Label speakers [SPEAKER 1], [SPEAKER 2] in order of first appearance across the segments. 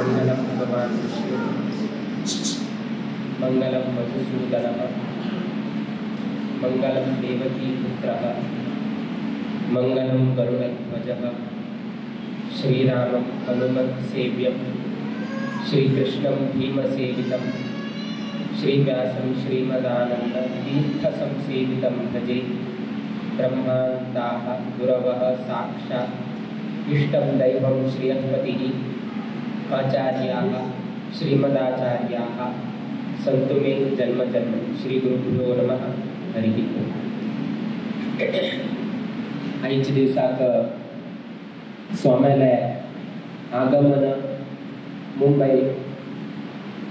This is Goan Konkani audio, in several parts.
[SPEAKER 1] मंगलं भगवान् विष्णु मंगलं मधुसूदनः मंगलं देवकीपुत्रः मंगलं गरुडध्वजः श्रीरामं हनुमत्सेव्यं श्रीकृष्णं भीमसेवितं श्रीव्यासं श्रीमदानन्दतीर्थसंसेवितं भजे। ब्रह्मान्ताः गुरवः साक्षात् इष्टं दैवं श्रियपतिः आचार्याः श्रीमदाचार्याः सन्तु मे जन्म जन्म। श्री गुरुभ्यो नमः। हरिः ओम्। आयच्या दिवसाक स्वाम्याले आगमन मुंबई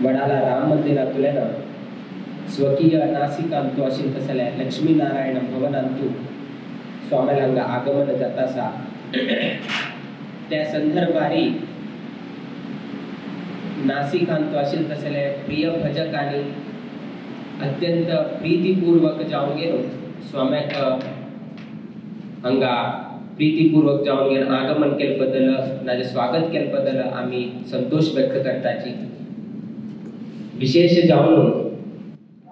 [SPEAKER 1] वडाला राम मंदिरांतल्यान स्वकीय नासिकांतु अशें तसले लक्ष्मीनारायण भवनांतु स्वाम्याले हांगा आगमन जाता आसा। त्या संदर्भारी नासिकांतु अशें तसले प्रिय भजकांनी अत्यंत प्रीतिपूर्वक जावन गेलो स्वाम्याक हांगा प्रीतिपूर्वक जावन गेलो आगमन केले बद्दल नाजाल्यार स्वागत केले बद्दल आमी संतोष व्यक्त करताची। विशेष जावन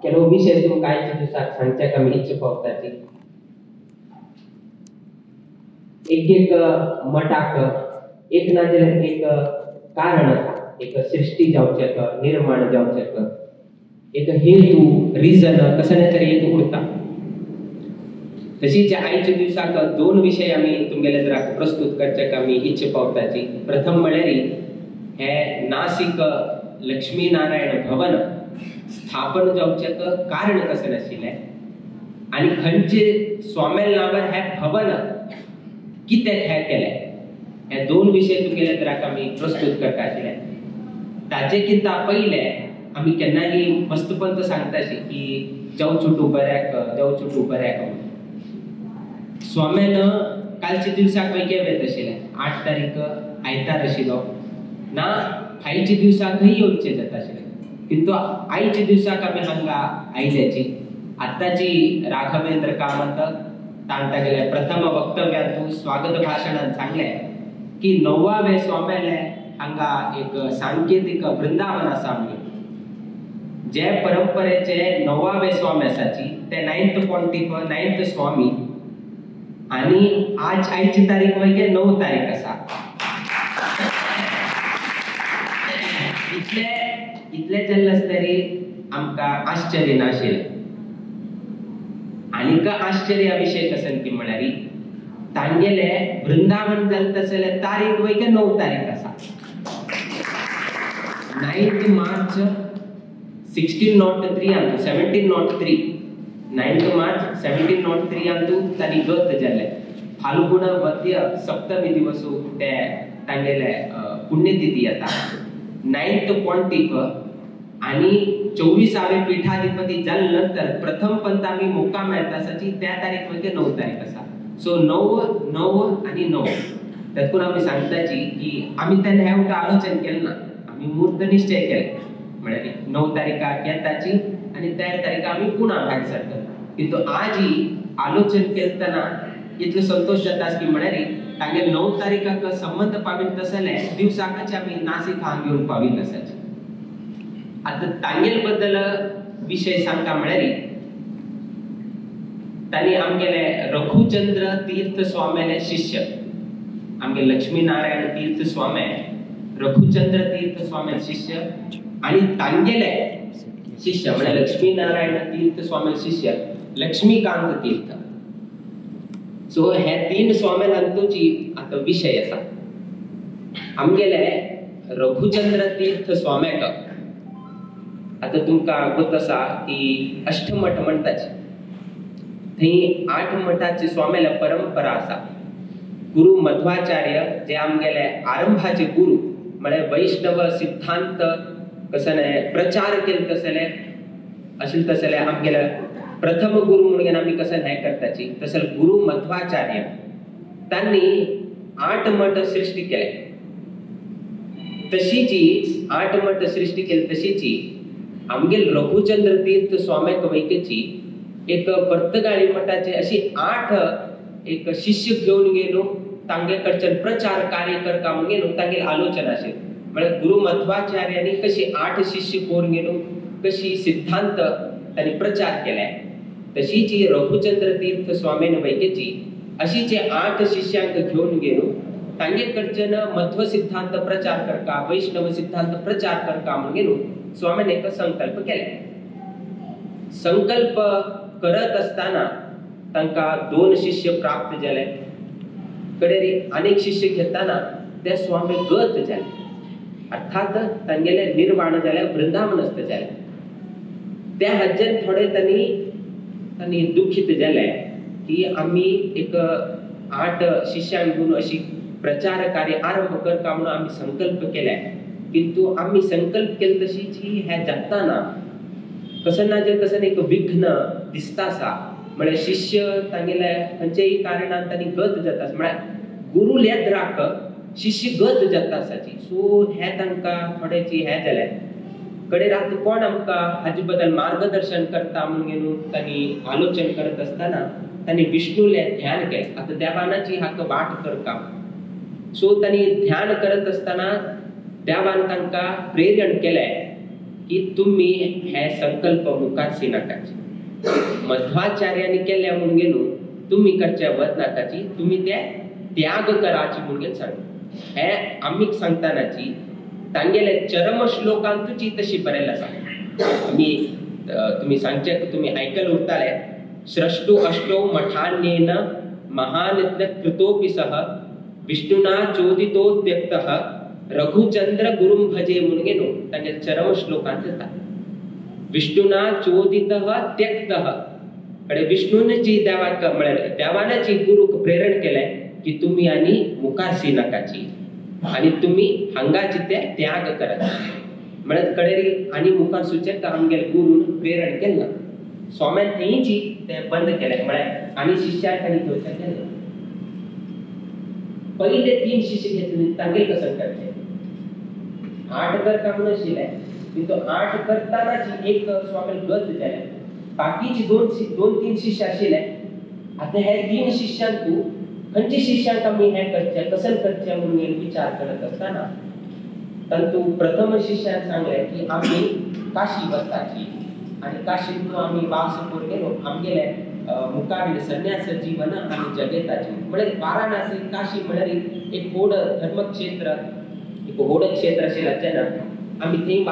[SPEAKER 1] ಕೆಲವು विषय तुमकां आयच्या दिवसाक सांगच्याक आमी इच्छा पावताची। एक एक मठाक एक ना जाल्यार एक कारण आसा, एक सृष्टी जावचें, निर्माण जावचें, एक हेतू रिजन कसलें तरी एक उरता। तशीच आयच्या दिवसाक दोन विषय आमी तुमगेले जराक प्रस्तुत करच्याक आमी इच्छा पावताची। प्रथम म्हळ्यार हे नासिक लक्ष्मीनारायण भवन स्थापन जावचें कारण कशें आशिल्लें आनी खंयचे स्वाम्याल नांवार हें भवन कित्याक हें केलें, हे दोन विशय तुमगेले जराक आमी प्रस्तुत करता आशिल्ले। ताचे किंता पयलें आमी केन्नाय मस्तपंत सांगताशी की जावं छुटू बऱ्याक, जावं छुटू बऱ्याक। स्वाम्यान कालच्या दिवसाक वैके वेत आशिल्लें, 8 तारीख आयतार आशिल्लो ना, फायच्या दिवसाकय येवचें जाता आशिल्लें, किंतु आयच्या दिवसाक आमी हांगा आयल्याची। आतांची राघवेंद्र कामत तांणी तागेले प्रथम वक्तव्यांतु स्वागत भाशणान सांगलें की 9वे स्वाम्याले हांगा एक सांकेतीक वृंदावन आसा म्हणून, जे परंपरेचे 9वे स्वामी आसाची ते 9th pontiff 9th स्वामी आनी आज आयची तारीख वैगे 9 तारीख आसा। इतले इतले जाल्लें आसतरी आमकां आश्चर्य नाशिल्लें। आनीक आश्चर्या विशय कशें की म्हळ्यार तांगेले वृंदावन जालें तसले तारीख वैगे 9 तारीख आसा। 9 मार्च 1603 अंतु 1703 9 मार्च 1703 अंतु तांणी गत जालें। फाल्गुन वद्य सप्तमी दिवसू ते तांगेले पुण्यतिथी येता। 9th pontiff आनी 24वे पीठाधिपती जाले नंतर प्रथम पंत आमी मुक्काम येता आसाची त्या तारीख म्हणजे 9 तारीख आसा। सो 9, 9 आनी 9 तातूंत आमी सांगताची की आमी तेन्ना हें उठा आलोचन केलें ना, आमी मूर्त निश्चय केले म्हळ्यार 9 तारीखाक येताची आनी त्या तारीखा आमी पुणा भायर सरतले। किंतु आजही आलोचन केलतना इतलो संतोष जाता की म्हळ्यार तांगे 9 तारीखाक संबंध पावील तसले दिवसाकच आमी नासिक हांगा घेवन पावील आसाची। आतां तांगेल बद्दल विशय सांगता म्हळ्यार तांणी आमगेले रघुचंद्र तीर्थ स्वाम्याले शिष्य, आमगे लक्ष्मीनारायण तीर्थ स्वामी रघुचंद्र तीर्थ स्वाम्याले शिष्य आनी तांगेले शिष्य म्हळ्यार लक्ष्मीनारायण तीर्थ स्वाम्याले शिष्य लक्ष्मीकांत तीर्थ। सो हे 3 स्वाम्यांतूची आतां विशय आसा। आमगेले रघुचंद्र तीर्थ स्वाम्याक आतां तुमकां गोत आसा की अष्टमठ म्हणटाची, थंय 8 मठाची स्वाम्याले परंपरा आसा। गुरु मध्वाचार्य जे आमगेले आरंभाचे गुरु म्हळ्यार वैष्णव सिद्धांत कसले प्रचार केले तसले अशें तसले आमगेले प्रथम गुरु म्हणून आमी कसं हें करताची तसले गुरु मध्वाचार्य तांणी 8 मठ सृष्टी केले। तशीची 8 मठ सृष्टी केली तशीची आमगेल रघुचंद्र तीर्थ स्वाम्याक वैकेची एक पर्तगाळी मठाचे अशी 8 एक शिष्य घेवन गेलो तांगे कडच्यान प्रचार कार्य करता म्हणून गेलो तांगेल आलोचना आशिल्ली। म्हळ्यार गुरु मध्वाचार्यांनी कशी 8 शिष्य कोरून घेवन कशी सिद्धांत तांणी प्रचार केले तशीच ही रघुचंद्र तीर्थ स्वामीन वैकेची अशी जे 8 शिष्यांक घेवन गेलो तांगे कडच्यान मध्व सिद्धांत प्रचार करका, वैष्णव सिद्धांत प्रचार करका म्हणून गेलो स्वामीन एक संकल्प केले. संकल्प करत असताना तांकां 2 शिष्य प्राप्त जाले. कडेरी अनेक शिष्य घेताना ते स्वामी गत जाले, अर्थात तांगेले निर्वाण जाले, वृंदावनस्थ जाले. त्या हाजेर थोडे तांणी तांणी दुखीत जाले की आमी एक 8 शिष्यांक घेवन अशी प्रचार कार्य आरंभ करता म्हणून आमी संकल्प केले, किंतु आमी संकल्प केले तशी जी हे जाताना कसं ना जे कसं एक विघ्न दिसता आसा. म्हळ्यार शिष्य तांगेले खंयचेय कारणान तांणी गत जाता, म्हळ्यार गुरु लेत राख शिष्य गत जाता आसाची. सो हे तांकां थोडेची हे जालें. कडे रात कोण आमकां हाजे बद्दल मार्गदर्शन करता म्हणून घेवन तांणी आलोचन करत आसतना तांणी विष्णूले ध्यान केलें. आतां देवानाची हाका वाट करता. सो तांणी ध्यान करत आसतना देवान तांकां प्रेरण केलें की तुमी हे संकल्प मुखार नाकाची, मध्वाचार्यांनी केले म्हणून घेवन तुमी करचे वत नाकाची, तुमी ते त्याग कराची म्हणून घेवन सांगले. हे आमी सांगतानाची तांगेले चरम श्लोकांतूची तशी बरयल्लें आसा. आमी तुमी सांगचे तुमी आयकल उरताले, स्रष्टु अष्टौ मठान्येन महान कृतोपि सह विष्णुना चोदितो त्यक्तः रघुचंद्र गुरुं भजे म्हणून घेवन तांगे चरम श्लोकांत येता. विष्णुना चोदितः त्यक्तः कडे विष्णून जी देवाक म्हळ्यार देवानाची गुरूक प्रेरण केलें की तुमी आनी मुखार नाकाची आनी तुमी हांगाची ते त्याग करात. म्हळ्यार कडेरी आनी मुखार सुचें आमगेले गुरून प्रेरण केलें ना, स्वाम्यान थंयची ते बंद केलें, म्हळ्यार आनी शिष्याक तांणी घेवचें केलें. पयले 3 शिष्य घेतले तांगेले कसं करचें 8 करता म्हणून आशिल्लें, किंतु 8 करतानाची एक स्वामी गत जालें, बाकीचे 2-3 शिष्य आशिल्ले. आतां हे 3 शिष्यांतू खंयच्या शिष्यांक आमी हें करचें कसं करचें म्हणून विचार करत आसतना तांतू प्रथम शिष्यान सांगलें की आमी काशी वचपाची आनी काशींतून आमी वास करून गेलो आमगेले मुखावेले संन्यास जीवन आमी जगेताची. म्हळ्यार वाराणसी काशी म्हळ्यार एक व्हड धर्मक्षेत्र, एक व्हड क्षेत्र आशिल्ल्याच्यान आमी थंय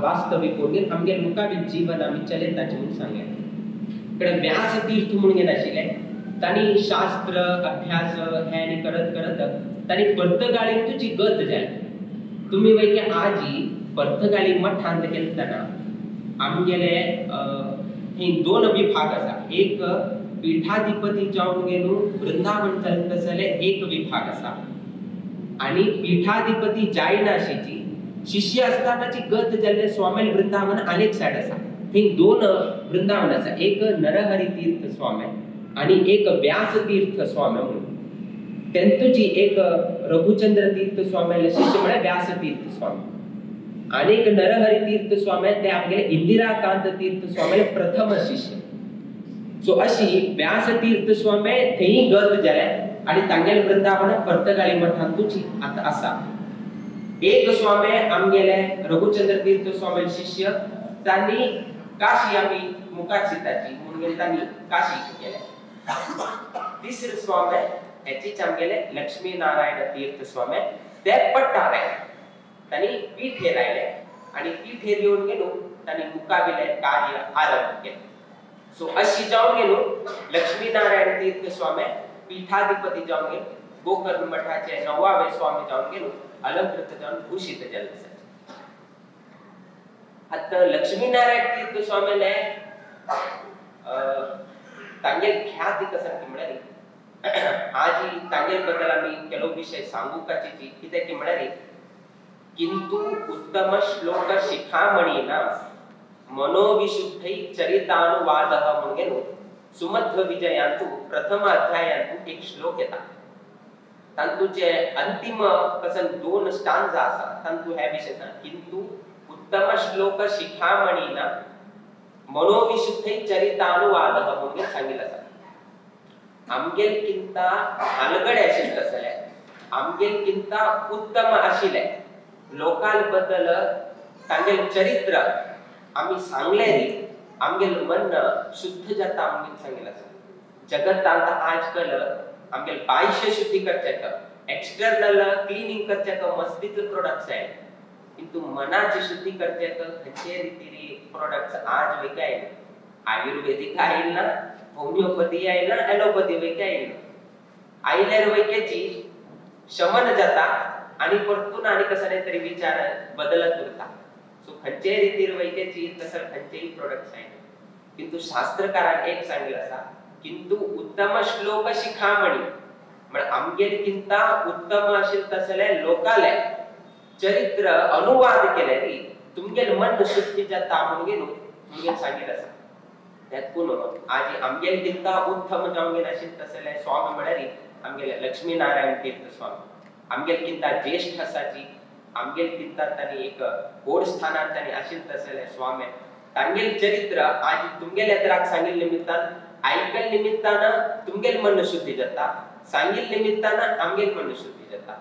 [SPEAKER 1] वास्तव्य करून गेलो आमगेले मुखावेले जीवन आमी चलयताचे म्हणून सांगलें. कडेन व्यास तीर्थ म्हणून गेले आशिल्ले, तांणी शास्त्र अभ्यास हे आनी करत करत तांणी पर्तगाळीन तुजी गत जाली. तुमी वैके आजी पर्तगाळी मठांत गेलतना आमगेले हे 2 विभाग आसा. एक पीठाधिपती जावन गेलो वृंदावन चलत आसले एक विभाग आसा आनी पीठाधिपती जायनाशीची शिष्य आसतानाची गत जाल्ले स्वामी वृंदावन आनेक सायड आसा. थंय 2 वृंदावन आसा, एक नरहरी तीर्थ स्वामी आनी एक व्यास तीर्थ स्वामी म्हणून. तेंतूची एक रघुचंद्र तीर्थ स्वामी शिष्य म्हळ्यार व्यास तीर्थ स्वामी आनी एक नरहरी तीर्थ स्वामी ते आमगेले इंदिराकांत तीर्थ स्वामी प्रथम शिष्य. सो अशी व्यास तीर्थ स्वामी थंय गत जाले आनी तांगेले वृंदावन पर्तगाळी मठांतूच आतां आसा. एक स्वामी आमगेले रघुचंद्र तीर्थ स्वामी शिष्य तांणी काशी आमी मुखार सीताची म्हणून गेले तांणी काशी केले. तिसरे स्वामी हेचीच आमगेले लक्ष्मी नारायण तीर्थ स्वामी ते पट्टार आयले, तांणी पीठेर आयले आनी पीठेर येवन गेलो तांणी मुखावेले कार्य आरंभ केलें. सो अशी जावन गेलो लक्ष्मी नारायण तीर्थ स्वामी पीठाधिपती जावन गेलो, गोकर्ण मठाचे 9वे स्वामी जावन गेलो, अलंकृत जावन भूषित जाले आसा. आतां लक्ष्मी नारायण तीर्थ स्वामीले तांगेल ख्याती कसं की म्हळ्यार आजी तांगेल बद्दल आमी ಕೆಲವು विशय सांगूकाची कित्याक की म्हळ्यार किंतु उत्तम श्लोक शिखामणीना मनोविशुद्धै चरितानुवादः म्हणून गेलो सुमध्व विजयांतु प्रथम अध्यायांतु एक श्लोक येता. तांतूचे अंतिम कसन 2 स्टांजा आसा तांतू हे विशय सांग, किंतु उत्तम श्लोक शिखामणीना मनोविशुद्धै चरितानुवादः म्हणून सांगितलं आसा. आमगेल किंता हलगडे आशिल्ले आसले, आमगेल किंता उत्तम आशिल्ले लोकां बद्दल तांगेले चरित्र आमी सांगले न्ही आमगेले मन शुद्ध जाता म्हणून सांगिल्लें आसा. जगतांत आजकाल आमगेले बाह्य शुद्धी करच्याक एक्सटर्नल क्लिनिंग करच्याक मस्तीतले प्रोडक्ट्स आयले, किंतु मनाची शुद्धी करच्याक खंयचे रितीरी प्रोडक्ट्स आज वेगळे आयले. आयुर्वेदीक आयल ना, होमिओपॅथी आयल ना, एलोपॅथी वेगळे आयल ना. आयल्यार वैक्याची शमन जाता आणि परतून आणि कसं तरी विचार बदलत उरता. सो खंयचेय रितीर वैक्याची तसं खंयचेय प्रोडक्ट्स आयले. किंतु शास्त्रकारान एक सांगिल्लें आसा, किंतु उत्तम श्लोक शिखामणी म्हळ्यार आमगेले किंता उत्तम आशिल्ले तसले लोकाले चरित्र अनुवाद केले न्ही तुमगेले मन शुद्धी जाता म्हणून म्हणून सांगिल्लें आसा. त्यातून आज आमगेले किंता उत्तम जावंक आशिल्ले तसले स्वामी म्हळ्यार आमगेले लक्ष्मीनारायण तीर्थ स्वामी. आमगेले किंता ज्येष्ठ आसाची, आमगेले किंता तांणी एक व्हड स्थानार तांणी आशिल्ले तसले स्वामी तांगेले चरित्र आज तुमगेले एदराक सांगिल्ले निमित्तान आयकल निमित्तान तुमगेले मन शुद्धी जाता, सांगिल्ले निमित्तान आमगेले मन शुद्धी जाता.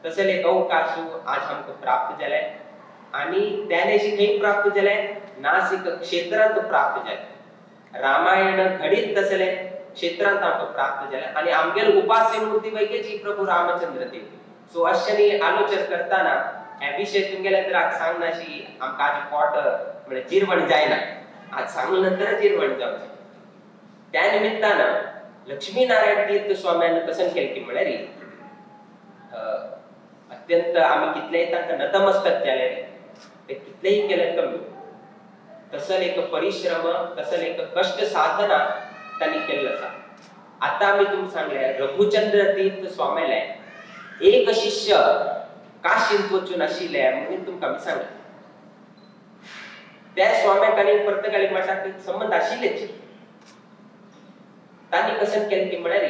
[SPEAKER 1] तसले एक अवकाश आज आमकां प्राप्त जाले आनी त्यानेशी खंय प्राप्त जाले, नासिक क्षेत्रांत प्राप्त जाले. रामायण घडीत तसले क्षेत्रांत आमकां प्राप्त जाले आनी आमगेले उपास्य मूर्ती वैकेची प्रभू रामचंद्र देव. सो अशांनी आलोचन करतना हे विशय तुमगेले एदराक सांगनाशी आमकां आज पोट म्हळ्यार जिरवण जायना, आज सांगले नंतर जिरवण जावचें. त्या निमित्तान लक्ष्मीनारायण तीर्थ स्वाम्यान कसन केलें की म्हळ्यार अत्यंत आमी कितलेय तांकां नतमस्तक जाले ते कितलेय केले कमी, तसल एक परिश्रम तसल एक कष्ट साधना तांणी केल्लो आसा. आतां आमी तुमकां सांगले रघुचंद्र तीर्थ स्वाम्याले एक शिष्य काशींत वचून आशिल्ले म्हणून तुमकां आमी सांगले. त्या स्वाम्याक आनी पर्तगाळी मठाक संबंद आशिल्लेच. तांणी कसन केलें की म्हळ्यार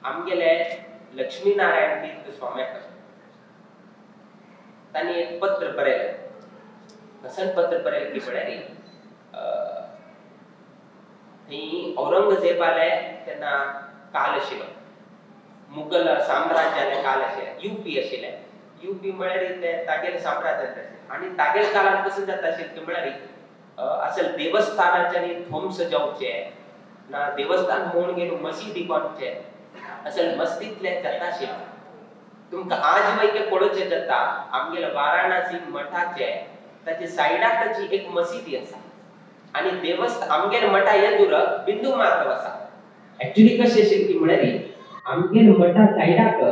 [SPEAKER 1] आमगेले लक्ष्मीनारायण तीर्थ स्वाम्याक तांणी एक पत्र बरयलें. कसन पत्र बरयलें की म्हळ्यार थंय औरंगजेबाले तेन्ना काल आशिल्लो, मुगल साम्राज्याले काल आशिल्ले, युपी आशिल्ले. युपी म्हळ्यार ते तागेले साम्राज्यांत आशिल्ले आनी तागेले काळान कसं जाता आशिल्लें की म्हळ्यार असल देवस्थानाच्यानी ध्वंस जावचे ना, देवस्थान म्हणून गेलो मशिदी बांदचे असल मस्तीतले जाता आशिल्लें. तुमकां आज वैके पळोवचें जाता आमगेले वाराणसी मठाचे ताचे सायडाक ताची एक मशिदी आसा आनी देवस्थान आमगेले मठा येदूर बिंदू माधव आसा. एक्चुअली कशें आशिल्लें की म्हळ्यार आमगेले मठा सायडाक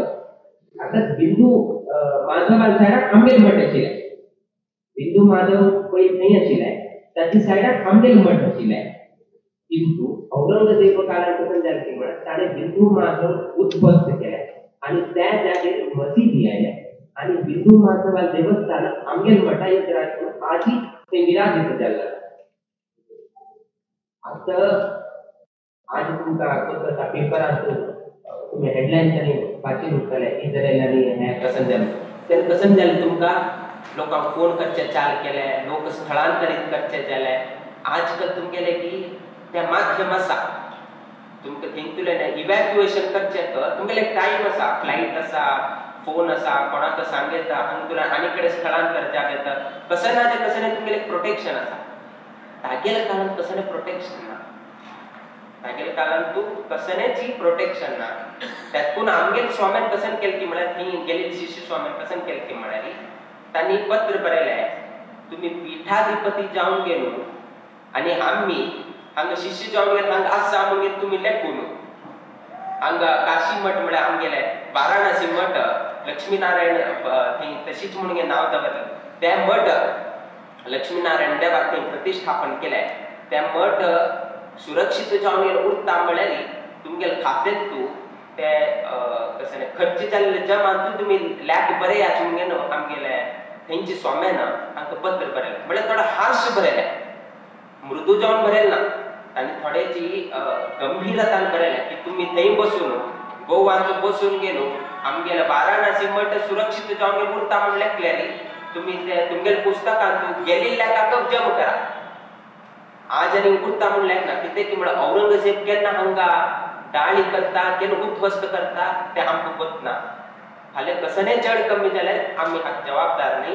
[SPEAKER 1] आतां बिंदू माधवा सायडाक आमगेले मठ आशिल्लें, बिंदू माधव पयलीं थंय आशिल्लें, ताचे सायडाक आमगेले मठ आशिल्लें. किंतु औरंगजेब काळान कशें जालें की म्हळ्यार ताणें बिंदू माधव उद्ध्वस्त केलें आनी त्या जागेर मशिदी आयले आनी बिंदू माधवा देवस्थान आमगेले मठा येदराक आजी थंय विराजित जाल्लें. आतां आज तुमकां आसा पेपरांत तुमी हेडलायन्सांनी वाचून उरतले इस्रायलांनी हें कसन जालें. तेन्ना कसन जालें तुमकां लोकांक फोन करचे चाल केले, लोक स्थलांतरीत करचे जाले. आजकाल तुमगेले की तें माध्यम आसा तुमकां थंयतुल्यान इव्हॅक्युएशन करचें तुमगेले टायम आसा, फ्लायट आसा, फोन आसा, कोणाक सांग येता हांगा आनी कडेन स्थलांतर जावं येता. कसं ना तें कसं ना तुमगेलें प्रोटेक्शन आसा. तागेल्या काळान कसलें प्रोटेक्शन ना, तागेल्या काळान तूं कसलेंच प्रोटेक्शन ना. त्यातून आमगेले स्वाम्यान कसन केलें की म्हळ्यार थंय गेल्ले शिष्य स्वाम्यान कसन केलें की म्हळ्यार तांणी पत्र बरयलें तुमी पिठाधिपती जावन गेलो आनी आमी हांगा शिष्य जावन गेले हांगा आसा म्हणून तुमी लेखून हांगा काशी मठ म्हळ्यार आमगेले वाराणसी मठ लक्ष्मीनारायण थंय तशीच म्हणून नांव दवरलें. तें मठ लक्ष्मीनारायण देवाक थंय प्रतिष्ठापन केलें. तें मठ सुरक्षीत जावन उरता म्हळ्यार तुमगेले खात्यांत तूं ते कशें खर्च जाल्ले जमा तुमी लॅक बरयात म्हणून आमगेले थंयचे स्वाम्यान हांकां पत्र बरयलें. म्हळ्यार थोडो हार्श बरयलें, मृदू जावन बरयलें ना, आनी थोडेची गंभीरतान बरयलें की तुमी थंय बसून गोवांत बसून गेलो आमगेले वाराणसी मठ सुरक्षीत जावन उरता म्हूण लेखलें तुमी ते तुमगेले पुस्तकांत गेल्ल्या कागद जमा करा. आज आनी उरता म्हूण लेखना कितें की म्हळ्यार औरंगजेब केन्ना हांगा दाळी करता केन्ना उद्ध्वस्त करता तें आमकां गोत ना. फाल्यां कसलें चड कमी जाल्यार आमी हाका जबाबदार न्ही,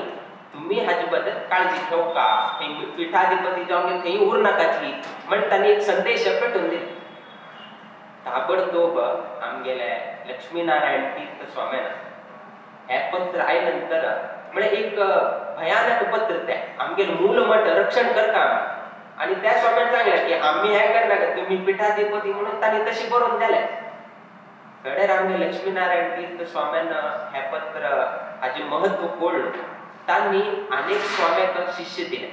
[SPEAKER 1] तुमी हाजे बद्दल काळजी घेवका, थंय पिठाधिपती जावन थंय उरनाकाची म्हण तांणी एक संदेश पेटोवन दिलो. ताबडतोब आमगेले लक्ष्मीनारायण तीर्थ स्वाम्यान हें पत्र आयले नंतर म्हळ्यार एक भयानक पत्र तें, आमगेले मूल मठ रक्षण करता आमी. आनी त्या स्वाम्यान सांगलें की आमी हें करनाका, तुमी पिठाधिपती म्हणून तांणी तशें बरोवन दिलें. कडेर आमगे लक्ष्मीनारायण तीर्थ स्वाम्यान हें पत्र हाजें महत्व कळ्ळें, तांणी अनेक स्वाम्याक शिष्य दिले.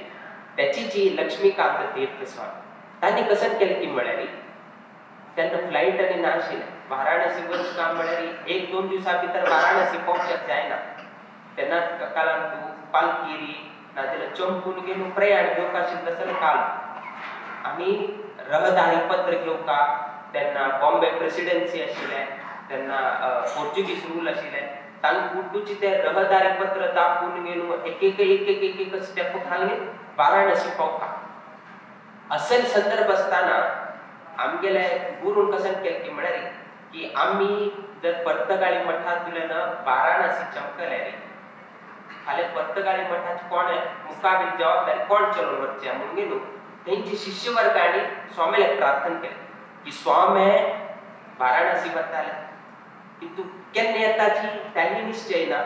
[SPEAKER 1] त्याची जी लक्ष्मीकांत तीर्थ स्वामी तांणी कसं केलें की म्हळ्यार तेन्ना फ्लायट आनी नाशिल्लें, वाराणसी वचका म्हळ्यार एक दोन दिवसां भितर वाराणसी पावच्याक जायना. तेन्ना काळान तूं पालकिरी नाजाल्यार चंपून घेवन प्रयाण घेवंक आशिल्लें तसो काल. आनी रहदारी पत्र घेवका तेन्ना बॉम्बे प्रेसिडेन्सी आशिल्लें, तेन्ना पोर्चुगीज रूल आशिल्लें, तांकां उड्डूची ते रहदारी पत्र दाखोवन घेवन एक एक एक एक एक स्टेप घालून वाराणसी पावता. असल संदर्भ आसतना आमगेले गुरून कसं केलें की म्हळ्यार की आमी जर पर्तगाळी मठांतल्यान वाराणसी चमकले फाल्यां पर्तगाळी मठाची कोण मुखावेली जबाबदारी कोण चलोवन वचचें म्हणून गेलो तेंची शिष्यवर्गांनी स्वामीले प्रार्थना केलें की स्वामी वाराणसी वताले की तूं केन्ना येताची ताणी निश्चय ना,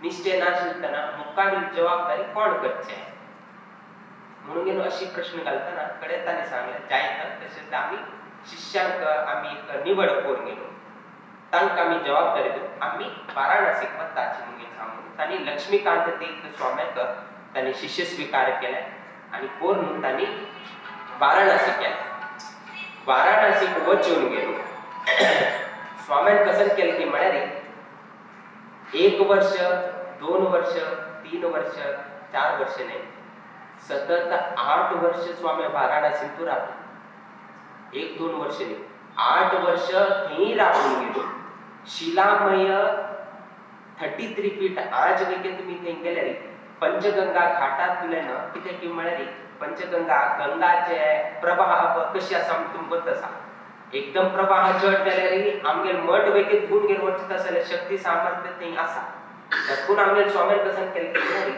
[SPEAKER 1] निश्चय नाशिल्लतना मुखावेली जबाबदारी कोण करचें म्हणून गेलो अशी प्रश्न घालतना कडेन ताणें सांगलें जायत तशेंच आमी शिष्यांक आमी एक निवड करून गेलो, तांकां आमी जबाबदारी दिवन आमी वाराणसीक वताची म्हणून सांगून तांणी लक्ष्मीकांत तीर्थ स्वाम्याक तांणी शिष्य स्विकार केले आनी करून तांणी वाराणसी केलें. वाराणसीक वचून गेलो स्वाम्यान कसं केलें की म्हळ्यार 1 वर्ष 2 वर्ष 3 वर्ष 4 वर्ष न्ही, सतत 8 वर्ष स्वामी वाराणसींतू रावले. 1-2 वर्ष न्ही, 8 वर्ष थंय रावून गेलो. शिलामय 33 फीट आज वेगे तुमी थंय गेल्यार पंचगंगा घाटांतल्यान कितें की म्हळ्यार पंचगंगा गंगाचे प्रवाह कशी आसा तुमकां गोत आसा, एकदम प्रवाह चड जाल्यार आमगेले मठ वेगे धुवन घेवन वचत आसले शक्ती सामर्थ्य थंय आसा. तातूंत आमगेले स्वाम्यान कसं केलें की म्हळ्यार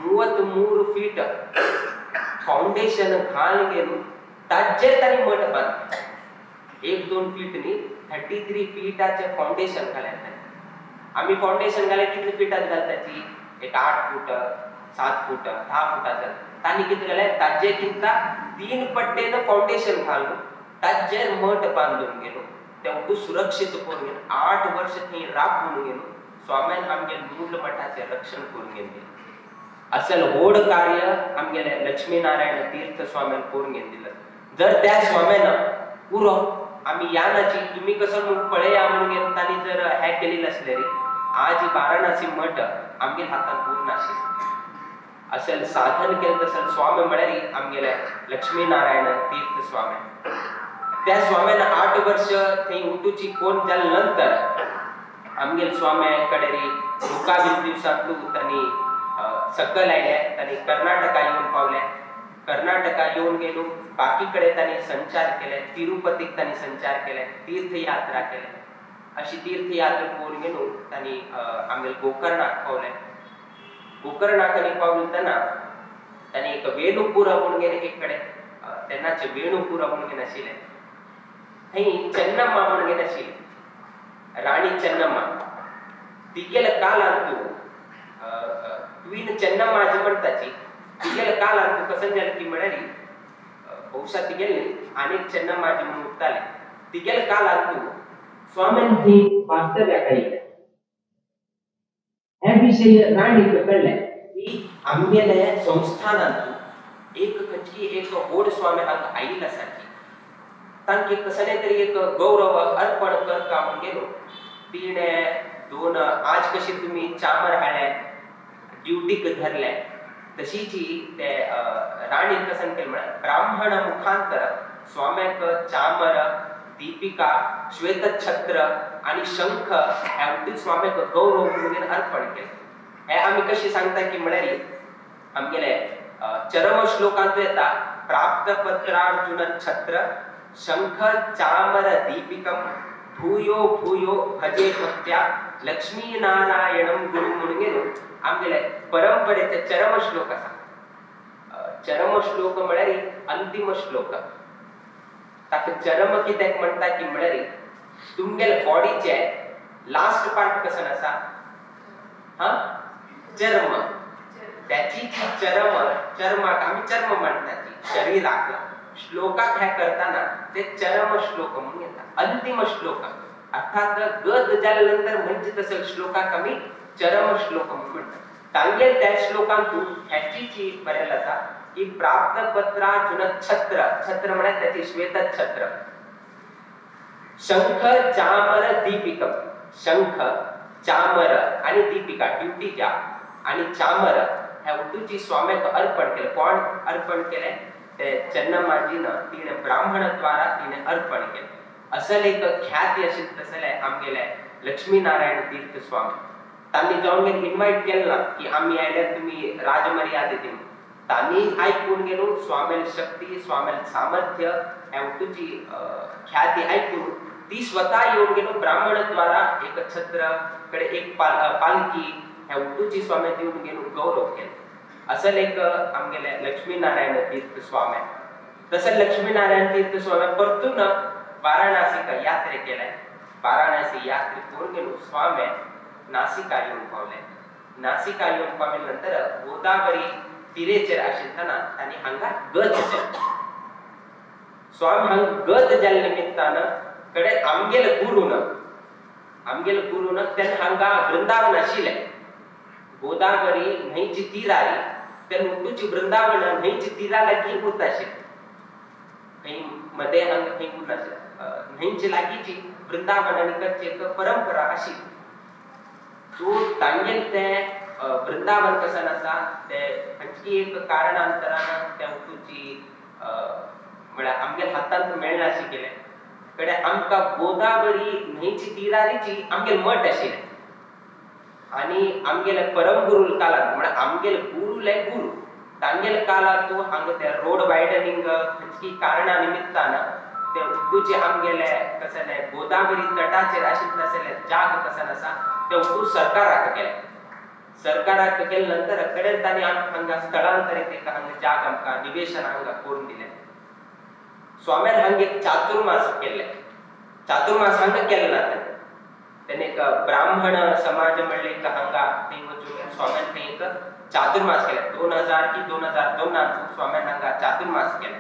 [SPEAKER 1] 33 फीट फाउंडेशन घालून घेवन ताजेर तांणी मठ बांदले. 1-2 फीट न्ही, 33 फीटाचें फाउंडेशन घालें. आमी फाउंडेशन घालें कितले फिटाक घालताची, एक 8 फूट 7 फूट 10 फुटाचें. तांणी कितें घालें ताजे किंता 3 पट्टेन फाउंडेशन घालून ताजेर मठ बांदून गेलो, तें सुरक्षीत करून घेवन 8 वर्ष थंय राबून गेलो. स्वाम्यान आमगेले मूल मठाचें रक्षण करून घेवन दिलें. असल व्हड कार्य आमगेले लक्ष्मीनारायण तीर्थ स्वाम्यान करून घेवन दिलें. जर त्या स्वाम्यान उरो आमी या नाची तुमी कसो म्हूण पळया म्हणून घेवन तांणी जर हें केलें आसलें रे आज वाराणसी मठ आमगेले हातांत उरनाशिल्लें. असल साधन केलें तसं स्वामी म्हळ्यार आमगेले लक्ष्मीनारायण तीर्थ स्वामी. त्या स्वाम्यान 8 वर्ष थंय उठूची कोण जाले नंतर आमगेले स्वाम्या कडेन मुखावेल दिवसांतू तांणी सकल आयले, तांणी कर्नाटका येवन पावले. कर्नाटका येवन गेलो बाकी कडेन तांणी संचार केले, तिरुपतीक तांणी संचार केले, तीर्थयात्रा केले. अशी तीर्थयात्रा करून गेलो तांणी आमगेले गोकर्णाक पावले. गोकर्णाक आनी पावले तेन्ना तांणी एक वेणुपूर म्हणून गेले एक कडेन, तेन्नाचे वेणुपूर म्हणून गेले आशिल्लें, थंय चन्नम्मा म्हणून गेले आशिल्लें, राणी चन्नम्मा. तिगेले काळांतू क्वीन चन्नम्मा जी म्हणटाची तिगेले काळांतू कसं जालें की म्हळ्यार बहुशा तिगेले आनीक चन्नम्मा जी म्हणून उरताले. तिगेले काळांतू स्वाम्यान थंय वास्तव्याक आयिल्ले. हे विशय राणीक कळ्ळें की आमगेले संस्थानांतू एक खंयची एक व्हड स्वामी हांगा आयिल्लो आसा की तांकां कसलें तरी एक गौरव अर्पण करता म्हणून गेलो. तिणें 2 आज कशी तुमी चामर हाडले ड्युटीक धरले तशीच ते राणीन कसं केलें म्हळ्यार ब्राह्मण मुखांतर स्वाम्याक चामर दीपिका श्वेतछत्र आनी शंख ह्या स्वाम्याक गौरव म्हणून अर्पण केलें. हे आमी कशें सांगता की म्हळ्यार आमगेले चरम श्लोकांत येता प्राप्त पत्रार्जुन छत्र शंख चामर दीपिकम भूयो भूयो भजे भक्त्या लक्ष्मी नारायणम गुरु म्हणून घेवन आमगेले परंपरेचे चरम श्लोक आसा. चरम श्लोक म्हळ्यार अंतिम श्लोक. ताका चरम कित्याक म्हणटा की म्हळ्यार तुमगेले बॉडीचे लास्ट पार्ट कसं आसा, हा चर्म. त्याची जी चरम, चर्माक आमी चर्म म्हणटात, शरीराक श्लोकाक हे करताना ते चरम श्लोक म्हणून येता, अंतिम श्लोक. अर्थात गत जाल्या नंतर म्हणजे तसं श्लोकाक आमी चरम श्लोक म्हणून म्हणटात. तांगेल त्या श्लोकांतू ह्याची जी बरेल आसा की प्राप्त पत्रार्जुन छत्र, छत्र म्हळ्यार त्याची श्वेत छत्र, शंख चामर दीपिका, शंख चामर आणि दीपिका ड्युटीच्या आणि चामर ह्या उटूची स्वाम्याक अर्पण केले. कोण अर्पण केले? ते चन्नमाजीनं तिने ब्राह्मण द्वारा तिने अर्पण केले. असल एक ख्याती अशी तसले आमगेले लक्ष्मीनारायण तीर्थ स्वामी. तांणी जावन इन्वायट केलं ना की आम्ही आयल्यार तुम्ही राजमर्यादेत. तांणी आयकून गेलो स्वामेल शक्ती, स्वामेल सामर्थ्य ह्या उटूची ख्याती आयकून ती स्वतः येऊन गेलो ब्राह्मण द्वारा एक छत्र कडे एक पालखी ह्या उटूची स्वामी दिवन गेलो गौरव केलो. असल एक आमगेले लक्ष्मीनारायण तीर्थ स्वामी. तसं लक्ष्मीनारायण तीर्थ स्वामी परतून वाराणसीक यात्रे केले. वाराणसी यात्रे करून गेलो स्वामी नासिका येऊन पावले. नासिका येऊन पावल्या नंतर गोदावरी तिरेचेर आशिल्लना तांणी हांगा गत जाले. स्वामी हांगा गत जाल्ल्या निमित्तान कडे आमगेले गुरून, आमगेले गुरून तेन्ना हांगा वृंदावन आशिल्लें. गोदावरी न्हंयची तिरारी तेन्ना उटूची वृंदावन न्हंयची तिरा लागीं उरता आशिल्लें. खंय मदें हांगा खंय उरनाशिल्लें. न्हंयचे लागींची वृंदावन आनी करची एक परंपरा आशिल्ली. सो तांगेल तें वृंदावन कसन आसा ते खंयची एक कारणांतरान त्या उटूची म्हळ्यार आमगेले हातांत मेळनाशी केलें. कडे आमकां गोदावरी न्हंयची तिरारीची आमगेले मठ आशिल्लें आनी आमगेले परमगुरू कालांत म्हळ्यार आमगेले गुरूले गुरू तांगेले कालांत हांगा ते रोड वायडनिंग खंयची कारणा निमित्तान ते उटूचे आमगेले कसले गोदावरी तटाचेर आशिल्ले तसले जाग कसन आसा ते उटू सरकाराक गेले. सरकाराक गेले नंतर कडेन तांणी हांगा स्थलांतरीत एक हांगा जाग आमकां निवेशन हांगा करून दिलें. स्वाम्यान हांगा एक चातुर्मास केल्ले. चातुर्मास हांगा केले ना तेणे एक ब्राह्मण समाज म्हणले एक हांगा थंय वचून स्वाम्यान थंय एक चातुर्मास केले. 2000 की 2002 स्वाम्यान हांगा चातुर्मास केले.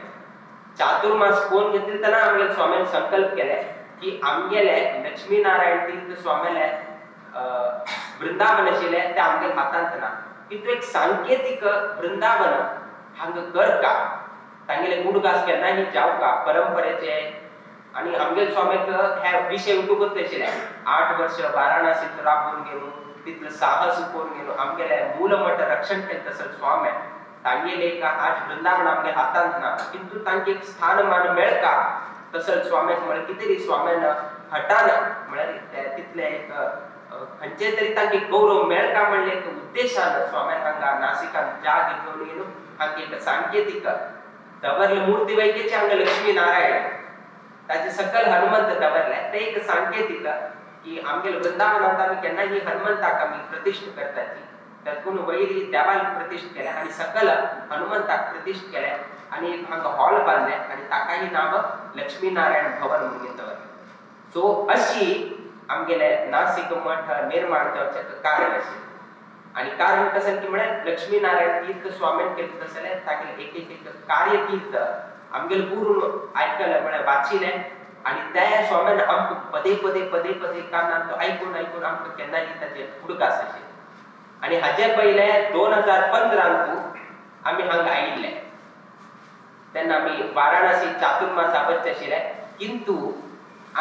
[SPEAKER 1] चातुर्मास कोण घेतले तेन्ना आमगेले स्वाम्यान संकल्प केले की आमगेले लक्ष्मीनारायण तीर्थ स्वाम्याले वृंदावन आशिल्लें तें आमगेले हातांत ना, किंतु एक सांकेतीक वृंदावन हांगा करका, तांगेले उडगास केन्नाय जावका परंपरेचे. आनी आमगेले स्वामीक हे विशय उठूंकच आशिल्ले. 8 वर्ष वाराणसीत राबून गेलो, तितलो साहस करून गेलो, आमगेले मूलमठ रक्षण केलें तसो स्वामी तांगेले एक आज वृंदावन आमगेले हातांत ना, किंतु तांकां एक स्थानमान मेळका तसो स्वाम्याक म्हळ्यार कितें तरी स्वाम्यान हटान म्हळ्यार तितले एक खंयचे तरी तांकां गौरव मेळका म्हणले एक उद्देशान स्वाम्यान हांगा नासिकान जाग घेवन येवन हांगा एक सांकेतीक दवरले मूर्ती वैकेचे हांगा लक्ष्मी नारायण ताचे सकल हनुमंत दवरले. ते एक सांकेतीक की आमगेले वृंदावनांत आमी केन्नाय हनुमंताक आमी प्रतिश्ठ करताची, तातूंत वयरी देवाक प्रतिश्ठ केले आनी सकल हनुमंताक प्रतिश्ठ केले आनी एक हांगा हॉल बांदले आनी ताकाय नांव लक्ष्मीनारायण भवन म्हणून दवरलें. सो अशी आमगेले नासिक मठ निर्माण जावचें कारण आशिल्लें. आनी कारण कशें की म्हळ्यार लक्ष्मीनारायण तीर्थ स्वामीन केलें तसलें तागेलें एक एक एक कार्यकीर्त आमगेले गुरून आयकलें म्हळ्यार वाचिलें आनी त्या स्वाम्यान आमकां पदे पदे पदे पदे कानान तो आयकून आयकून आमकां केन्नाय ताचेर उडगास आशिल्ले. आनी हाजे पयले 2015 आमी हांगा आयिल्ले तेन्ना आमी वाराणसी चातुर्मासा वचचे आशिल्ले, किंतु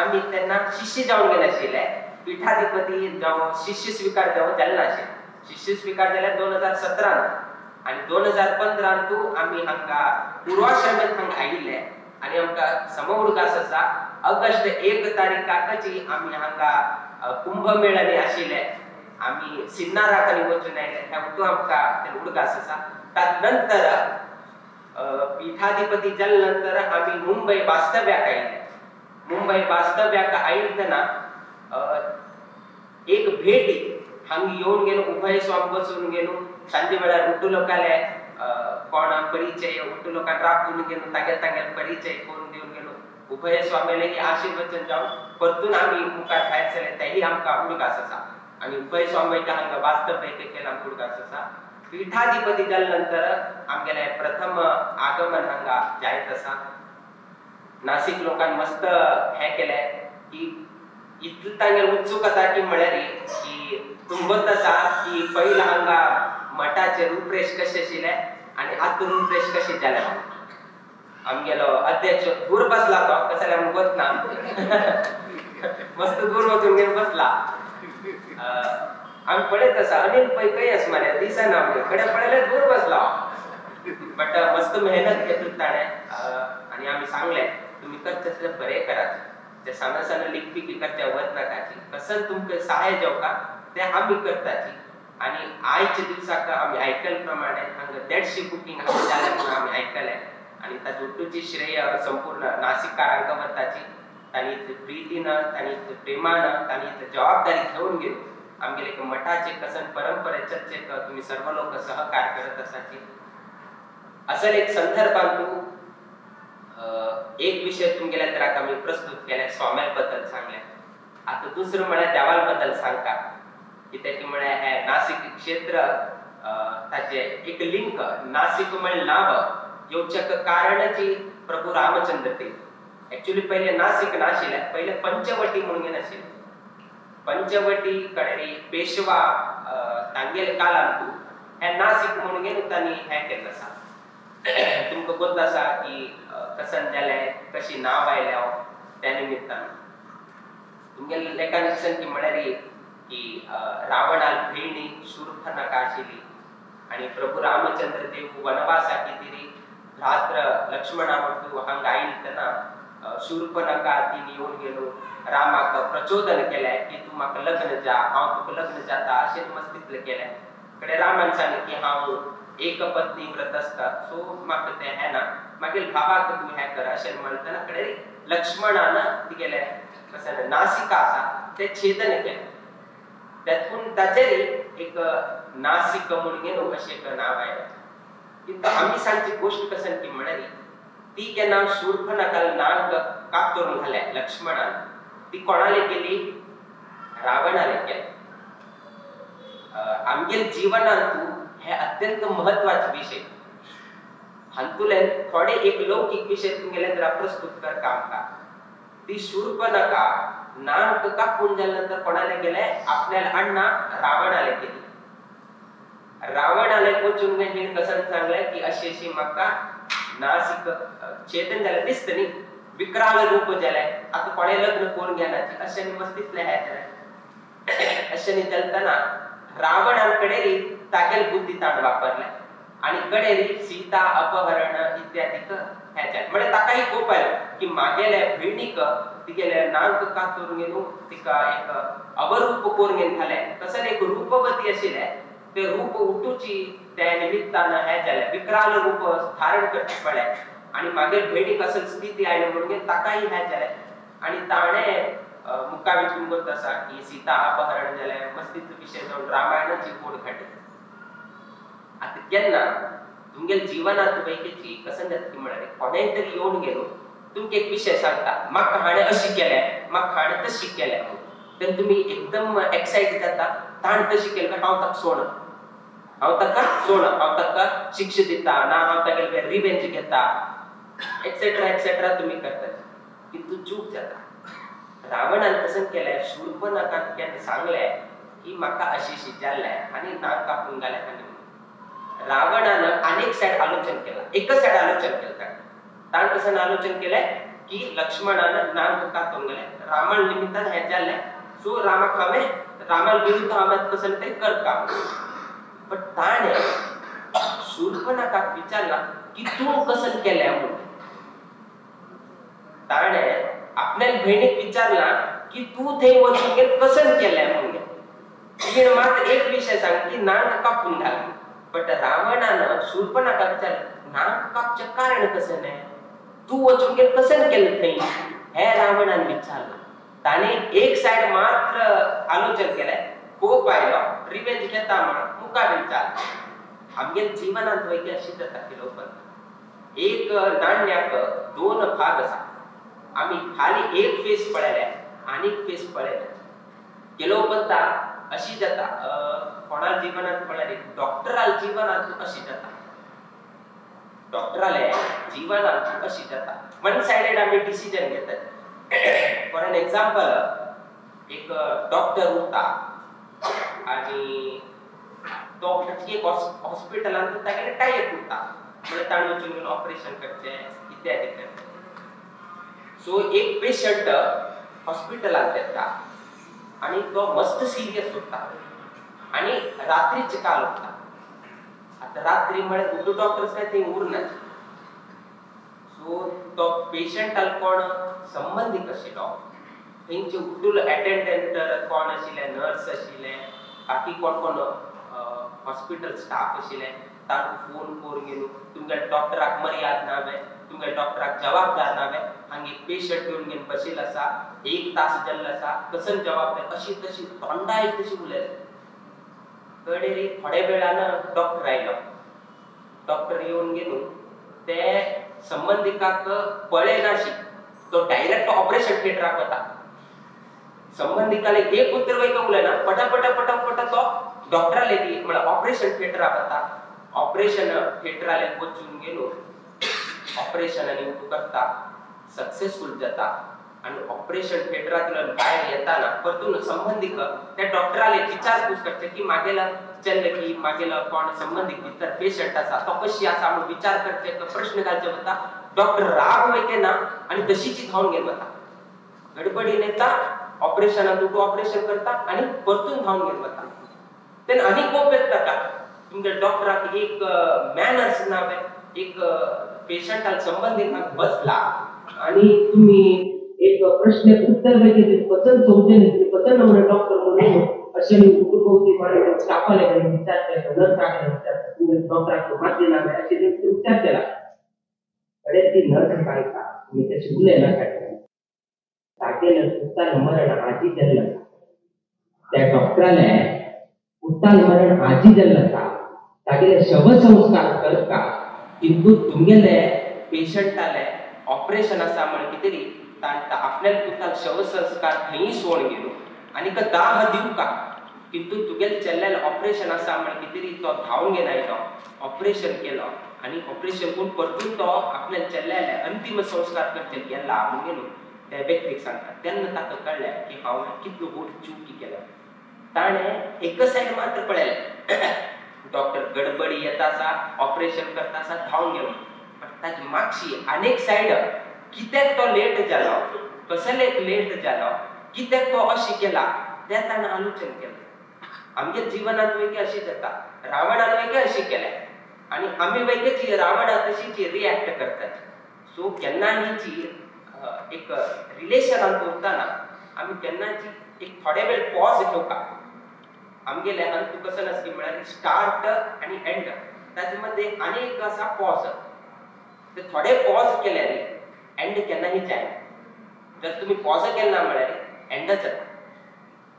[SPEAKER 1] आमी तेन्ना शिष्य जावन गेले आशिल्ले. पीठाधिपती जावं शिष्य स्विकार जावं जाले नाशिल्ले. शिष्य स्विकार जाले 2017 आनी 2015 आमी हांगा पूर्वाश्रमांत हांगा आयिल्ले आनी आमकां सम उडगास आसा ऑगस्ट 1 तारीखाकची आमी हांगा कुंभमेळांनी आशिल्ले. आमी सिन्नाराक आनी वचून आयले. ह्या उतू आमकां ते उडगास आसा. तात नंतर पीठाधिपती जाले नंतर आमी मुंबय वास्तव्याक आयिल्ले. मुंबय वास्तव्याक आयिल्ले तेन्ना एक भेटी हांगा येवन गेलो उभय स्वामी बसून गेलो सांजे वेळार उड्डू लोकांले कोण परिचय उड्डू लोकांक राबून गेलो तागेल तागेल परिचय करून दिवन गेलो उभय स्वामीले ही आशीर्वचन जावन परतून आमी मुखार भायर सरले तेही आमकां उडगास आसा आनी उभय स्वामी हांगा वास्तव्य केलें आमकां उडगास आसा. पीठाधिपती जाल्या नंतर आमगेले प्रथम आगमन हांगा जायत आसा. नासिक लोकांक मस्त हें केलें की इतलें तांगेर उत्सुकता की म्हळ्यार की तुमगोत आसा की पयलीं हांगा मठाचें रूपरेश कशें आशिल्लें आनी आतां रूपरेश कशें जालें. आमगेलो अध्यक्ष दूर बसला तो कशें जाल्यार आमकां गोत ना मस्त दूर वचून घेवन बसला. आमी पळयत आसा अनिल पै खंय आसा मरे दिसना आमगे कडेन पळयल्यार दूर बसला बट मस्त मेहनत घेतली ताणें आनी आमी सांगलें तुमी करचें आसल्यार बरें करात ते साना साना लिकपिकी करच्या वच नाकाची कसं तुमकां सहाय जावका तें आमी करताची. आनी आयच्या दिवसाक आमी आयकले प्रमाणे हांगा 150 बुकींग हांगा जालें म्हणून आमी आयकलें आनी ताचे उट्टूची श्रेय संपूर्ण नासिककारांक वताची. तांणी इतले प्रितीन तांणी इतले प्रेमान तांणी इतली जबाबदारी घेवन गेली आमगेले एक मठाचे कसन परंपरे चर्चेक तुमी सर्व लोक सहकार करत आसाची. असल एक संदर्भांतू एक विषय तुमगेल्या तर आमी प्रस्तुत केले स्वाम्या बद्दल सांगले. आतां दुसरें म्हळ्यार देवाल बद्दल सांगता कित्याक की म्हळ्यार हें नासिक क्षेत्र ताचे एक लिंक नासिक म्हळ्यार नांव येवच्याक कारणची प्रभू रामचंद्र तीर्थ. एक्चुअली पयलें नासिक नाशिल्लें पयलें पंचवटी म्हणून नाशिल्लें. पंचवटी कडेन पेशवा तांगेले काळांतू हें नासिक म्हणून तांणी हें केल्लें आसा. तुमकां गोत आसा की कसन जालें कशी नांव आयलें त्या निमित्तान तुमगेले लेखान कसन की म्हळ्यार की रावणाल भयणी शूर्पणखा आशिल्ली आनी प्रभू रामचंद्र देव वनवासा खातीर भ्रात्र लक्ष्मणा वट्टू हांगा आयली तेन्ना शूर्पणखा तिणी येवन गेलो रामाक प्रचोदन केलें की तूं म्हाका लग्न जा हांव तुका लग्न जाता अशें मस्तीतलें केलें. कडेन रामान सांगलें की हांव एक पत्नी व्रत आसता सो म्हाका तें हें ना मागीर भावाक तूं हें कर अशें म्हणटना कडेन लक्ष्मणान तिगेलें कशें नासिका आसा तें छेदन केलें. तातूंत ताचेर एक नासिक म्हणून न्हू अशें एक नांव आयलें. किंतु आमी सांगची गोश्ट कशें की म्हळ्यार ती केन्ना शूर्पणखा नाक कातरून घालें लक्ष्मणान ती कोणाले केली रावणाले केली. आमगेले जिवनांतू हे अत्यंत महत्वाचे विषय हातूंतल्यान थोडे एक लौकीक विषय तुमगेले तर प्रस्तुत करता आमकां. ती शूर्पणखा नाक कापून जाल्या नंतर कोणाले गेले आपल्याला अण्णा रावणाले केली. रावणाले वचून हिणें कसन सांगलें की अशी अशी म्हाका नासिक छेदन जालें दिसता न्ही विकराल रूप जालें आतां कोणें लग्न करून घेनाची अशें मस्तीतलें हें जालें. अशें चलतना रावणान कडेन तागेल बुद्धी ताण वापरलें आनी कडेन सीता अपहरण इत्यादीक हें जालें. म्हळ्यार ताकाय कोप आयलो की मागेले भयणीक तिगेले नाक कातरून घेवन तिका एक अवरूप करून घेवन घालें तशें एक रूपवती आशिल्लें ते रूप उठूची त्या निमित्तान हें जालें विकराल रूप धारण करचें पडलें आनी मागीर भयणीक असल स्थिती आयली म्हणून ताकाय हें जालें. आनी ताणें मुखार वचून गोत आसा की सीता अपहरण जालें मस्तीचो विशय जावन रामायणाची गोड घडली. आतां केन्ना तुमगेले जिवनांत वैकेची कसन जाता की म्हळ्यार कोणेय तरी येवन गेलो तुमकां एक विशय सांगता म्हाका हाणें अशी केलें म्हाका हाणें तशी केलें तेन्ना तुमी एकदम एक्सायट जाता ताणें तशी केलें हांव ताका सोड हांव ताका सोड हांव ताका शिक्षा दिता ना हांव तागेले रिवेंज घेता एक्सेट्रा एक्सेट्रा तुमी करतात. किंतु चूक जाता. रावणान कसन केलें शूर्पणखाक केन्ना सांगलें की म्हाका अशी अशी जाल्लें आनी नाक कापून घालें आनी रावणान आनीक सायड आलोचन केलां एकच सायड आलोचन केलें ताणें. ताणें कसन आलोचन केलें की लक्ष्मणान नाक कातून घालें रावण निमित्तान हें जाल्लें सो रामाक हांवें रामा विरुद्ध हांवें कसन तें करता. बट ताणें शूर्पणखाक विचारलां की तूं कसन केलें म्हणून. ताणें आपल्या भयणीक विचारलां की तूं थंय वचून गेल कसन केलें म्हणून. तिणें मात एक विशय सांग की नाक कापून घाल. बट रावणान शूर्पणखाक विचारलें नाक कापचें कारण कशें न्हय तूं वचून गेल कसन केलें थंय हें रावणान विचारलां. ताणें एक सायड मात्र आलोचन केलें, कोप आयलो, रिवेंज घेता म्हणून मुखार चाल. आमगे जिवनांत वयके अशी जाता किलोपन एक नाण्याक दोन भाग आसा. आमी खाली एक फेस पळयले आनी एक फेस पळयले. किलोपंता अशी जाता कोणा जिवनांत पळयले डॉक्टराल जिवनांत अशी जाता, डॉक्टराले जिवनांत अशी जाता. वन सायडेड आमी डिसिजन घेतात. फॉर एन एक्झाम्पल, एक डॉक्टर उरता आनी तो एक हॉस्पिटलांत तागेले टायप उरता, म्हणजे ताणें वचून ऑपरेशन करचें इत्यादी करचें. सो एक पेशंट हॉस्पिटलांत येता आनी तो मस्त सिरियस उरता आनी रात्रीचे काल उरता. आतां रात्री म्हळ्यार उर्दू डॉक्टर्स काय ते उरना. सो तो पेशंटाक कोण संबंदीत आशिल्लो, थंयचे उर्दू अटेंडंट कोण आशिल्ले, नर्स आशिल्ले, बाकी कोण कोण हॉस्पिटल स्टाफ आशिल्ले, तांकां फोन करून घेवन तुमगे डॉक्टराक मर्याद नावे, तुमगे डॉक्टराक जबाबदार नावे, हांगा एक पेशंट येवन घेवन बशिल्लो आसा, एक तास जाल्लो आसा, कसन जबाबदार, अशी तशी तोंडाय तशी उलयले. कडेरी थोड्या वेळान डॉक्टर आयलो. डॉक्टर येवन घेवन ते संबंदिकाक पळयनाशी तो डायरेक्ट ऑपरेशन थिएटराक वता. संबंदिकाले एक उतर वयका उलयना, पटापटा पटापटा तो डॉक्टराले म्हळ्यार ऑपरेशन थिएटराक वता. ऑपरेशन थिएटराले वचून गेलो, ऑपरेशन आनी करता, सक्सेसफूल जाता आनी ऑपरेशन थिएटरांतल्यान भायर येताना परतून संबंदीक त्या डॉक्टराले विचारपूस करचे की मागेला चल्ले की मागेला कोण संबंदीक भितर पेशंट आसा तो कशी आसा म्हणून विचार करचे, प्रश्न घालचे वता. डॉक्टर राग वयते ना आनी तशीची धांवन घेवन वता. गडबडीन येता, ऑपरेशनान ऑपरेशन करता आनी परतून धांवन घेवन वता. तेन्ना आनी कोप येता ताका, तुमगे डॉक्टराक एक मॅनर्स ना, एक पेशंटाक संबंदीत बसला आनी तुमी एक प्रश्न उत्तर वयते पसंत सौजन्य पसंत म्हणून डॉक्टर म्हणून अशें भोवती स्टाफाले कडेन विचार केलो, नर्सा कडेन विचार, तुमगे डॉक्टराक मातली ना अशें विचार केला. कडेन ती नर्स सांगता तुमी तशें उलयनाका, तागेलें उताल मरण आजी जाल्लें आसा, त्या डॉक्टराले उताल मरण आजी जाल्लें आसा, तागेले शवसंस्कार करता, किंतु तुमगेले पेशंटाले ऑपरेशन आसा म्हण कितें तरी तांकां आपल्याक तुका शवसंस्कार थंय सोड गेलो आनी दाह दिवका, किंतु तुगेले चल्लेलें ऑपरेशन आसा म्हण कितें तरी तो धांवन घेवन आयलो, ऑपरेशन केलो आनी ऑपरेशन करून परतून तो आपल्या चल्लेले अंतीम संस्कार करचे गेला म्हणून गेलो त्या व्यक्तीक सांगता. तेन्ना ताका कळ्ळें की हांवें कितलो व्हड चुकी केल्या. ताणें एक सायड मात्र पळयलें, डॉक्टर गडबडी येता आसा, ऑपरेशन करता आसा, धांवन गेलो, पण ताजी मागशी आनीक सायड कित्याक तो लेट जालो, कसलेक लेट जालो, कित्याक तो अशें केला तें ताणें आलोचन केलें. आमगे जिवनांत वयके अशें जाता, रावणान वयके अशें केलें आनी आमी वयकेची रावणा तशीच रिएक्ट करतात. सो केन्नाय एक रिलेशनांत उरतना आमी केन्नाची एक थोडे वेळ पॉज घेवका. आमगेले अंत कसं आसता म्हळ्यार स्टार्ट आनी एंड ताचे मध्ये आनी एक आसा पॉज. ते थोडे पॉज केल्यार एंड केन्नाय जायना. जर तुमी पॉज केले ना म्हळ्यार एंडच जाता.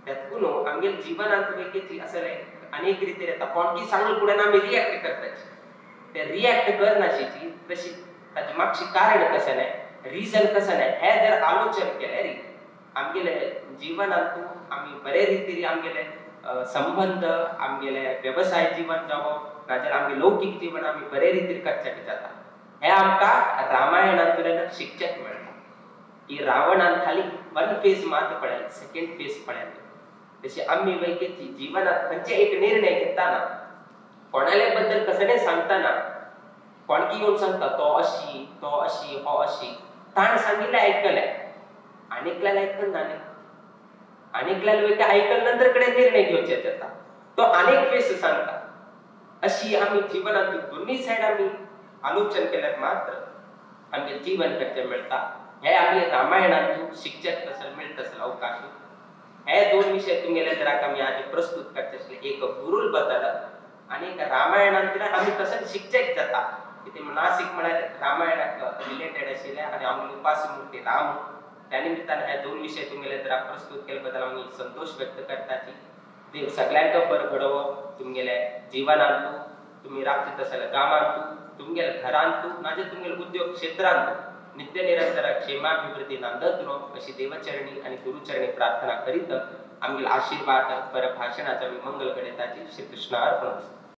[SPEAKER 1] त्यातून आमगेले जिवनांत वयकेची असं अनेक रितीन येता, कोण की सांगून फुडें आमी रिएक्ट करताची, ते रिएक्ट करनाशीची तशी ताचे मागशी कारण कशें न्हय, रिजन कशें न्हय, हें जर आलोचन केल्यार आमगेले जिवनांत आमी बरे रितीन आमगेले संबंध, आमगेले वेवसाय जीवन जावं नाजाल्यार आमगे लौकीक जीवन आमी बरे रितीन करच्याक जाता. हें आमकां रामायणांतल्यान शिकच्याक मेळटा की रावणान खाली वन फेज मात्र पळयलें, सेकेंड फेज पळयलें. तशें आमी वयकेची जिवनांत खंयचे एक निर्णय घेतना कोणाले बद्दल कसलें सांगतना कोणकी येवन सांगता तो अशी, तो अशी, हो अशी, ताणें सांगिल्लें आयकलें आनी एकल्यान आयकल ना न्ही, आनी एकल्यान वयता आयकल नंतर कडेन निर्णय घेवचे जाता, तो आनीक फेस सांगता. अशी आमी जिवनांत दोन्ही सायड आमी आलोचन केल्यार मात्र आमगे जीवन करचें मेळटा. हे आमी रामायणांत शिकच्याक तसो मेळटा तसो अवकाश. हे दोन विशय तुमगेले जराक आमी आज प्रस्तुत करचे आसले, एक गुरुल बद्दल आनी एक रामायणांतल्यान आमी कसं शिकचेक जाता. कितें नासीक म्हळ्यार रामायणाक रिलेटेड आशिल्लें आनी आमगेले उपास्य मूर्ती राम, त्या निमित्तान हे दोन विशय तुमगेले तर प्रस्तुत केले बद्दल आमी संतोष व्यक्त करताची. देव सगळ्यांक बरो घडोवो तुमगेले जीवनांतू, तुमी राबचे तसले गांवांतू, तुमगेले घरांतू, नाजाल्यार तुमगेले उद्योग क्षेत्रांतू नित्य निरंतर क्षेमाभिवृद्धी नांदत रो अशी देवचरणी आणि गुरुचरणी प्रार्थना करीत आमगेले आशीर्वाद पर भाषणाचा आमी मंगल घडयताची. श्री कृष्ण अर्पण.